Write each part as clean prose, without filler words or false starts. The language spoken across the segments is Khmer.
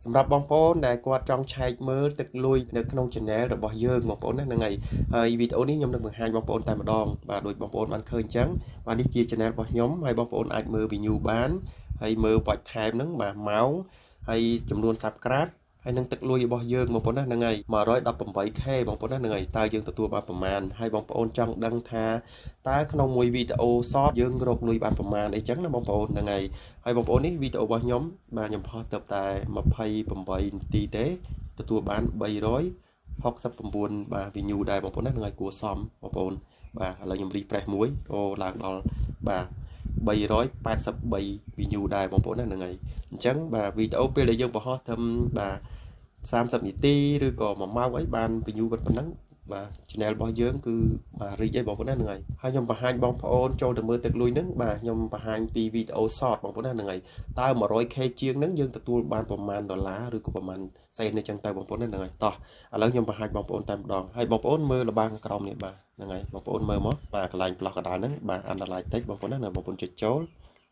សម្រាប់បងប្អូនដែលគាត់ចង់ឆែកមើលទឹកលុយនៅក្នុង channel របស់យើងបងប្អូនណាហ្នឹងហើយហើយវីដេអូនេះខ្ញុំនឹងបង្ហាញបងប្អូនតែម្ដងបាទដូចបងប្អូនបានឃើញអញ្ចឹងបាទនេះជា channel របស់ខ្ញុំហើយបងប្អូនអាចមើល view បានហើយមើល watch time ហ្នឹងបាទម៉ោងហើយចំនួន subscribe ហើយនឹងទឹកលុយរបស់យើងបងប្អូនណាហ្នឹងហើយ 118K បងប្អូនណាហ្នឹងហើយតើយើងទទួលបានប្រមាណហើយបងប្អូនចង់ដឹងថាតើក្នុងមួយវីដេអូ short យើងរកលុយបានប្រមាណអីចឹងណាបងប្អូនហ្នឹងហើយហើយបងប្អូននេះវីដេអូរបស់ខ្ញុំបាទខ្ញុំផុសទៅតែ28នាទីទេទទួលបាន369បាទ view ដែរបងប្អូនណាហ្នឹងហើយគួរសមបងប្អូនបាទឥឡូវខ្ញុំ refresh មួយអូឡើងដល់បាទ383 view ដែរបងប្អូនណាហ្នឹងហើយអញ្ចឹងបាទវីដេអូពេលដែលយើងបង្ហោះត្រឹមបាទ30នាទីឬក៏1ម៉ោងអីបាន view ប៉ុណ្ណឹងបាទ channel របស់យើងគឺបាទរីកអីបងប្អូនណាហ្នឹងហើយហើយខ្ញុំបង្ហាញបងប្អូនចូលទៅមើលទឹកលុយហ្នឹងបាទខ្ញុំបង្ហាញពីវីដេអូ short បងប្អូនណាហ្នឹងហើយតើ 100K ជាងហ្នឹងយើងទទួលបានប្រមាណដុល្លារឬក៏ប្រមាណសេនអញ្ចឹងទៅបងប្អូនណាហ្នឹងហើយតោះឥឡូវខ្ញុំបង្ហាញបងប្អូនតែម្ដងហើយបងប្អូនមើលលបាងក្រោមនេះបាទហ្នឹងហើយបងប្អូនមើលមកបាទកន្លែងប្លោះកដាលហ្នឹងបាទ analyze តិចបងប្អូនណាបងប្អូនចុចចូល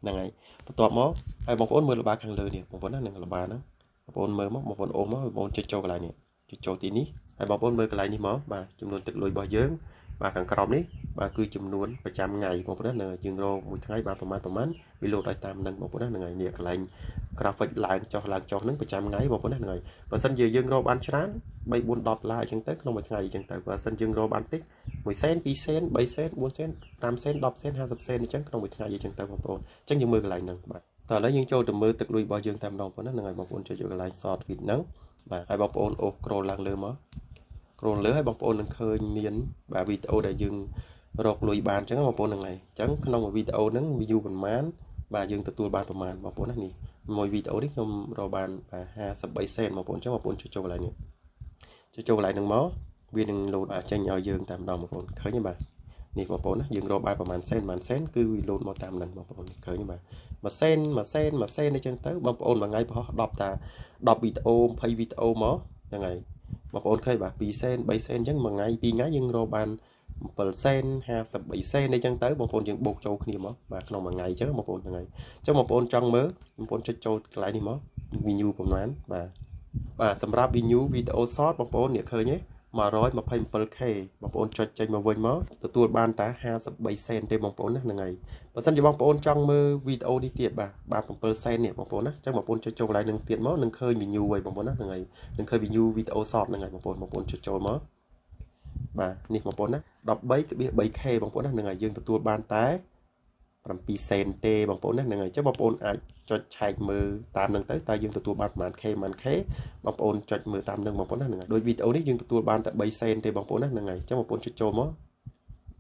ហ្នឹងហើយបន្ទាប់មកហើយបងប្អូនមើលលបាខាងលើនេះបងប្អូនណានឹងលបាហ្នឹងបងប្អូនមើលមកបងប្អូនអូសមកបងប្អូនចុចចូលកន្លែងនេះចុចចូលទីនេះហើយបងប្អូនមើលកន្លែងនេះមកបាទចំនួនទឹកលុយរបស់យើងបាទខាងក្រោមនេះបាទគឺចំនួនប្រចាំថ្ងៃបងប្អូនណាយើងរកមួយថ្ងៃបាទប្រមាណវាលោតឲ្យតាមនឹងបងប្អូនណាហ្នឹងហើយនេះកន្លែង graphic ឡើងចុះហ្នឹងប្រចាំថ្ងៃបងប្អូនណាហ្នឹងហើយបើសិនជាយើងរកបានច្រើន3 4 10ដុល្លារអញ្ចឹងទៅក្នុងមួយថ្ងៃអញ្ចឹងទៅបើសិនយើងរកបានតិច1សេន2សេន3សេន4សេន5សេន10សេន50សេនអញ្ចឹងក្នុងមួយថ្ងៃអញ្ចឹងទៅបងប្អូនអញ្ចឹងយើងមើលកន្លែងហ្នឹងបាទតោះឥឡូវយើងចូលទៅមើលទឹកលុយរបស់យើងតែម្ដងបងប្អូនណាហ្នឹងហើយបងប្អូនចុចយកកន្លែង short feed ហ្នឹងបាទហើយបងប្អូនអូស scroll ឡើងលើមក scroll លើហើយបងប្អូននឹងឃើញមានបាទវីដេអូដែលយើងរកលុយបានអញ្ចឹងបងប្អូនហ្នឹងហើយអញ្ចឹងក្នុងវីដេអូហ្នឹង view ប្រមាណបាទយើងទទួលបានប្រមាណបងប្អូនណានេះមួយវីដេអូនេះខ្ញុំរកបានបាទ53សេនបងប្អូនអញ្ចឹងបងប្អូនចុចចូលកន្លែងនេះចុចចូលកន្លែងហ្នឹងមកវានឹងលោតចេញឲ្យយើងតែម្ដងបងប្អូនឃើញទេបាទនេះបងប្អូនណាយើងរកបានប្រមាណសេនប្រមាណសេនគឺវាលោតមកតាមហ្នឹងបងប្អូនឃើញទេបាទមួយសេនមួយសេនមួយសេនអញ្ចឹងទៅបងប្អូនមួយថ្ងៃបង្ហោះ10តា10វីដេអូ20វីដេអូមកហ្នឹងហើយបងប្អូនឃើញបាទ2សេន3សេនអញ្ចឹងមួយថ្ងៃ2ថ្ងៃយើងរកបាន7សេន53សេនអីចឹងទៅបងប្អូនយើងបូកចូលគ្នាមកបាទក្នុងមួយថ្ងៃអញ្ចឹងបងប្អូនហ្នឹងហើយអញ្ចឹងបងប្អូនចង់មើលបងប្អូនចុចចូលកន្លែងនេះមក view ប្រមាណបាទបាទសម្រាប់ view វីដេអូ short បងប្អូននេះឃើញទេ 127K បងប្អូនចុចចេញមកវិញមកទទួលបានតែ53សេនទេបងប្អូនណាហ្នឹងហើយបើសិនជាបងប្អូនចង់មើលវីដេអូនេះទៀតបាទបាទ7សេននេះបងប្អូនណាអញ្ចឹងបងប្អូនចុចចូលកន្លែងនឹងទៀតមកនឹងឃើញ view ហើយបងប្អូនណាហ្នឹងហើយនឹងឃើញ view វីដេអូ short ហ្នឹងហើយបងប្អូនចុចចូលមកបាទនេះបងប្អូនណា 13.3K បងប្អូនណាហ្នឹងហើយយើងទទួលបានតែ7សេនទេបងប្អូនណាហ្នឹងហើយអញ្ចឹងបងប្អូនអាចចុចឆែកមើលតាមហ្នឹងទៅតើយើងទទួលបានប្រមាណ K ប្រមាណ K បងប្អូនចុចមើលតាមហ្នឹងបងប្អូនណាហ្នឹងហើយដូចវីដេអូនេះយើងទទួលបានតែ3សេនទេបងប្អូនណាហ្នឹងហើយអញ្ចឹងបងប្អូនចុចចូលមក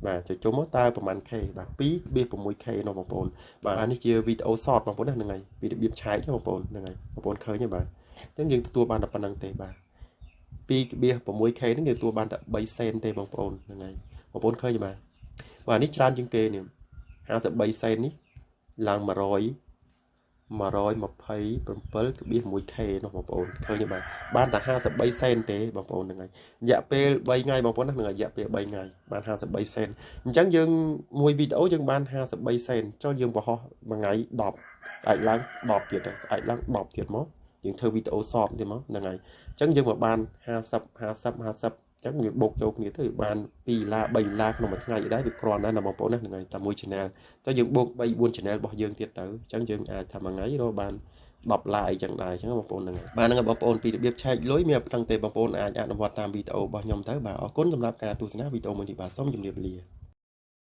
បាទចុចចូលមកតើប្រមាណ K បាទ 2.6K នោះបងប្អូនបាទនេះជាវីដេអូ short បងប្អូនណាហ្នឹងហើយពីរបៀបឆែកបងប្អូនហ្នឹងហើយបងប្អូនឃើញទេបាទអញ្ចឹងយើងទទួលបានតែប៉ុណ្្នឹងទេបាទ 2.6K ហ្នឹងយើងទទួលបានតែ3សេនទេបងប្អូនហ្នឹងហើយបងប្អូនឃើញទេបាទបាទនេះច្រើនជាងគេនេះ53សេននេះឡើង 127.1K នោះបងប្អូនឃើញទេបាទបានតែ53សេនទេបងប្អូនហ្នឹងហើយរយៈពេល3ថ្ងៃបងប្អូនណាហ្នឹងហើយរយៈពេល3ថ្ងៃបាន53សេនអញ្ចឹងយើងមួយវីដេអូយើងបាន53សេនចុះយើងបង្ហោះមួយថ្ងៃ10ស្អែកឡើង10ទៀតស្អែកឡើង10ទៀតមកយើងធ្វើវីដេអូ short ទៀតមកហ្នឹងហើយអញ្ចឹងយើងមកបាន50 50 50អញ្ចឹងវាបូកចូលគ្នាទៅបាន2ដុល្លារ3ដុល្លារក្នុងមួយថ្ងៃដែរវាគ្រាន់ដែរណាបងប្អូនណាហ្នឹងហើយតែមួយ channel ចុះយើងបូក3 4 channel របស់យើងទៀតទៅអញ្ចឹងយើងអាចថាមួយថ្ងៃរកបាន10ដុល្លារអីចឹងដែរអញ្ចឹងបងប្អូនហ្នឹងហើយបាទហ្នឹងហើយបងប្អូនពីរបៀបឆែកលុយមានប៉ុណ្្នឹងទេបងប្អូនអាចអនុវត្តតាមវីដេអូរបស់ខ្ញុំទៅបាទអរគុណសម្រាប់ការទស្សនាវីដេអូមួយនេះបាទសូមជម្រាបលា